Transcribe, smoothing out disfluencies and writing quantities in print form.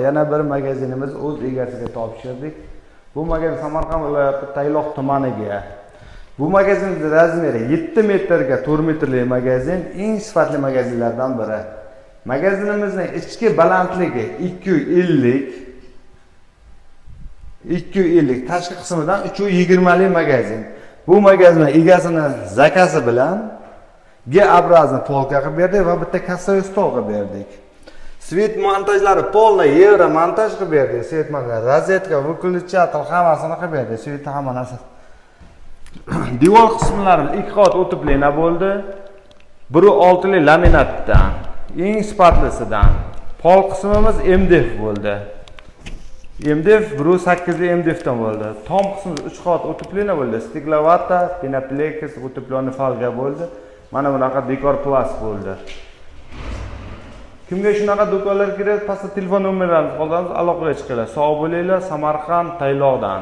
Yana bir magazinimiz o'z egasiga topshirdik. Bu magazin Samarqand viloyati Tayloq tumaniga. Bu magazinning razmeri 7 metrga 4 metrli magazin, eng sifatli magazinlardan biri. Magazinimizning ichki balandligi 250, 250, tashqi qismidan 320 li magazin. Bu magazinning egasini zakasi bilan G-образный polka qilib berdik va bitta kassaviy stol qilib berdik. Svet montajlari полный yevro montaj qilib berdik. Svet montaj, rozetka, выключатель hammasini qilib berdik. Svet hamma narsa. Devor qismlari 2 qavat утепление bo'ldi. 1.6 li laminatdan, eng sifatlisidan. Pol qismimiz MDF bo'ldi. MDF 1.8 li MDF dan bo'ldi. Tom qismimiz 3 qavat утепление bo'ldi. Steklovata, penopleks, утепленный folga bo'ldi. Mana bunaqa dekor plast bo'ldi. Kimga shunaqa do'konlar kerak, pastda telefon nomerlarimizni qoldiramiz, aloqaga chiqinglar. Sog' bo'linglar, Samarqand Tayloqdan.